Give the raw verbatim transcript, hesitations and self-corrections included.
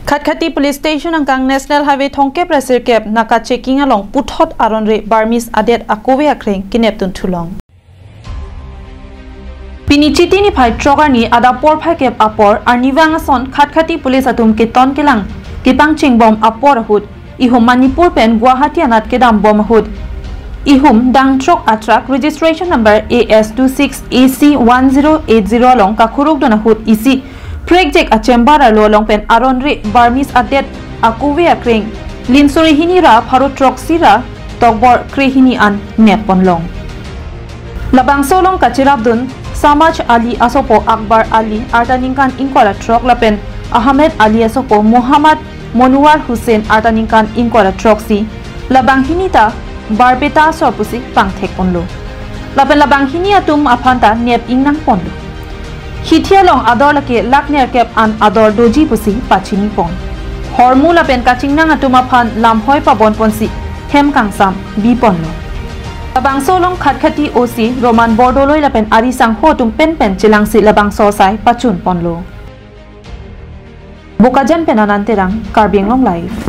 Khatkhati Police Station angkang National Highway thongkep ra sirkep naka checking along puthot aron re Burmese adet akove akreng kenep tun thulong. Pini Chiti niphai throk arni adap porphai kep apor arnivang ason Khatkhati Police atum keton kelang kepangchengbom apor ahut ihum Manipur pen Guwahati anat kedambom ahut ihum dang throk atruck registration number A S two six A C one zero eight zero along kakhuruk dun ahut isi prekjek achembar arlo along pen aron re Burmese adet akove akreng linsuri hini ra pharo throksi ra tokbor krehini an nep ponlong. Labangso along kachirap dun Samaj Ali asopo Akbar Ali arta ningkan ingkoi ra throk lapen Ahmed Ali asopo Muhammad Monwar Hussain arta ningkan ingkoi ra throksi, labang hini ta Barpeta asor pusi pangthek ponlo. Lapen labang hini atum aphan ta nep ingnang ponlo. Hithi along ador lake lakh nerkep an ador doji pusi pachini pon. Hormu lapen kachingnang atum aphan lamhoi pabon ponsi hem kangsam bi ponlo. Labangso along Khatkhati O C Roman Bordoloi lapen ari sangho atum penpen chelangsi labangso asai pachun ponlo. Bokajan pen Anand Terang, Karbi Anglong Live.